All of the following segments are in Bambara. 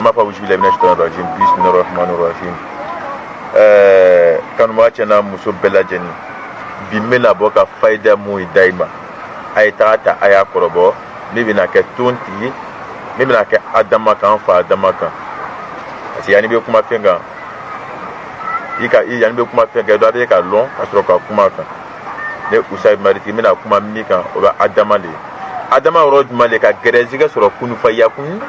N b'a fɔ auzubilahi mina shaitani rajim, bisimilahi rahmani rahim. Kanubaga cɛ n'a muso bɛɛ lajɛlen, bi n bɛna bɔ ka fayida mun da i ma, a ye taga ta, a y'a kɔrɔbɔ. Min bɛna kɛ tontigi, min bɛna kɛ adama kan, fa adama kan, parce que yanni bɛ kuma fɛn kan, i ka i yanni bɛ kuma fɛn kan, dɔ bɛ ka lɔn ka sɔrɔ ka kuma kan. Ne Usayi Mariti, n bɛna kuma min kan, o bɛ adama de ye. Adama yɔrɔ jumɛn de ka gɛrɛsɛgɛ sɔrɔ? Kunufayakun,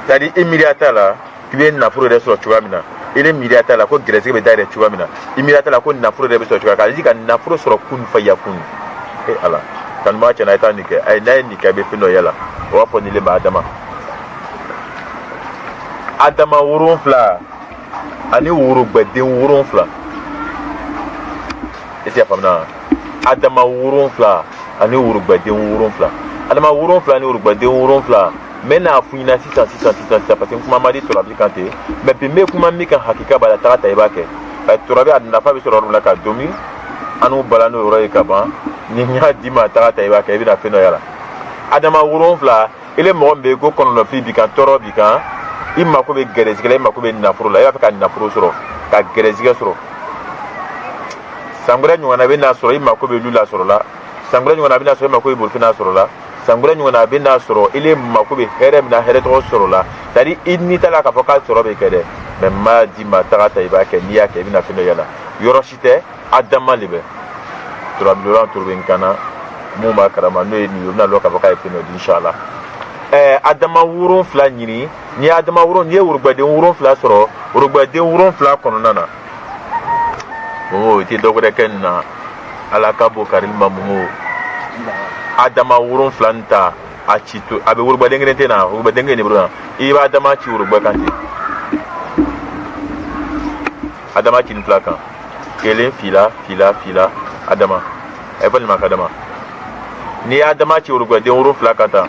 c'est à dire i miiriya t'a la k'i bɛ nafolo yɛrɛ sɔrɔ cogoya min na, i ni miiriya t'a la ko gɛrɛsɛgɛ bɛ dayɛlɛ cogoya min na, i miiriya t'a la ko nafolo yɛrɛ bɛ sɔrɔ cogoya min na, ka nafolo sɔrɔ kunufayakun. E Ala, kanubaga cɛ na, i taa nin kɛ. Ayi, n'a ye nin kɛ, a bɛ fɛn dɔ yala, o b'a fɔ nin le ma adama. Adama 7 ani worobɛden 7, e tɛ faamuya? Adama 7 ani worobɛden 7, adama 7 ani worobɛden 7. N bɛ n'a f'i ɲɛna sisan sisan sisan sisan, parce que n kuma man di turabi kan ten, mais bi n bɛ kuma min kan, hakika b'a la. Taga ta, i b'a kɛ, parce que turabi a nafa bɛ sɔrɔ yɔrɔ min na ka domi an n'u bala n'o yɔrɔ ye ka ban. Ni n y'a d'i ma, taga ta, i b'a kɛ, i bɛna fɛn dɔ y'a la. Adama 7, ile mɔgɔ min bɛ yen ko kɔnɔnɔfili b'i kan, tɔɔrɔ b'i kan, i mako bɛ gɛrɛsɛgɛ la, i mako bɛ nafolo la, i b'a fɛ ka nafolo sɔrɔ, ka gɛrɛsɛgɛ sɔrɔ, san wɛrɛ ɲɔgɔnna bɛ n'a sɔrɔ i mako bɛ lu la sɔrɔ la, san wɛrɛ ɲɔgɔnna a bɛ n'a sɔrɔ i mako bɛ bolifɛn na sɔrɔ la, san wɛrɛ ɲɔgɔnna a bɛ n'a sɔrɔ ile mako bɛ hɛrɛ min na, hɛrɛ tɔgɔ sɔrɔ la. C'est à dire i ni t'a la k'a fɔ k'a sɔrɔ bɛ kɛ dɛ, mais n b'a d'i ma, taga ta, i b'a kɛ. N'i y'a kɛ, i bɛna fɛn dɔ yala. Yɔrɔ si tɛ, adama de bɛ turabiloran turu bɛ n kan na. Mun b'a karama, n'o ye nin ye, o bɛna lɔn k'a fɔ k'a ye fɛn dɔ di, inshallah. Adama 7 ɲini. N'i ye adama 7, n'i ye worobɛden 7 sɔrɔ, worobɛden 7 kɔnɔna na, momo, i tɛ dɔ wɛrɛ kɛ nin na. Ala ka bon karili ma, momo. Adama 7 nin ta, a ci to a bɛ worobɛden kelen tɛ na, worobɛden kelen de bolo na. I b'a adama ci worobɛ kan ten, adama ci nin fila kan, kelen, fila, fila, fila, adama. A ye fɔ nin ma k'adama. N'i ye adama ci worobɛden 7 kan tan,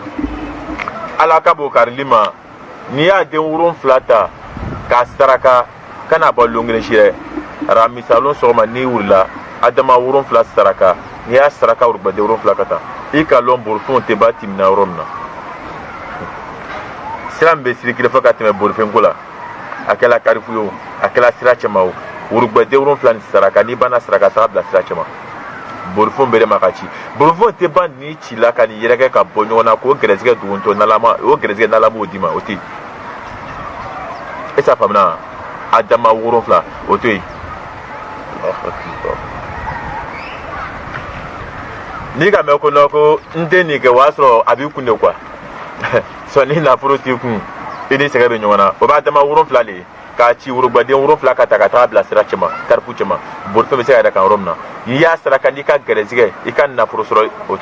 Ala ka bon karili ma. N'i y'a den 7 ta k'a saraka, kana bɔ lon kelen si dɛ. Aramisalon sɔgɔma, n'i wulila, adama 7 saraka. N'i y'a saraka worobɛden 7 ka taa, i ka lɔn bolifɛnw tɛ ba timina yɔrɔ min na, sira min bɛ sirikile fɔ ka tɛmɛ bolifɛnko la, a kɛla karifu ye o, a kɛla sira cɛma o, worobɛden 7 nin saraka. N'i banna saraka, taga bila sira cɛma, bolifɛnw bɛ ma ka ci. Bolifɛnw tɛ ban ni ci la ka nin yɛrɛkɛ ka bɔ ɲɔgɔn na k'o gɛrɛsɛgɛ duguntɔ n'Ala o gɛrɛsɛgɛ, n'Ala m'o d'i ma, o tɛ yen. E s'a faamuya? Adama 7, o to yen. N'i ka mɛn ko nɔ ko n tɛ nin kɛ, o y'a sɔrɔ a b'i kun de quoi. Sɔn ni nafolo t'i kun, i ni sɛgɛn bɛ ɲɔgɔn na. O b'a dama 7 de ye k'a ci worobɛden 7 ka ta ka taga bila sira cɛma, karifu cɛma, bolifɛn bɛ se ka yɛrɛ kan yɔrɔ min na. N'i y'a saraka, n'i ka gɛrɛsɛgɛ, i ka nafolo sɔrɔ, o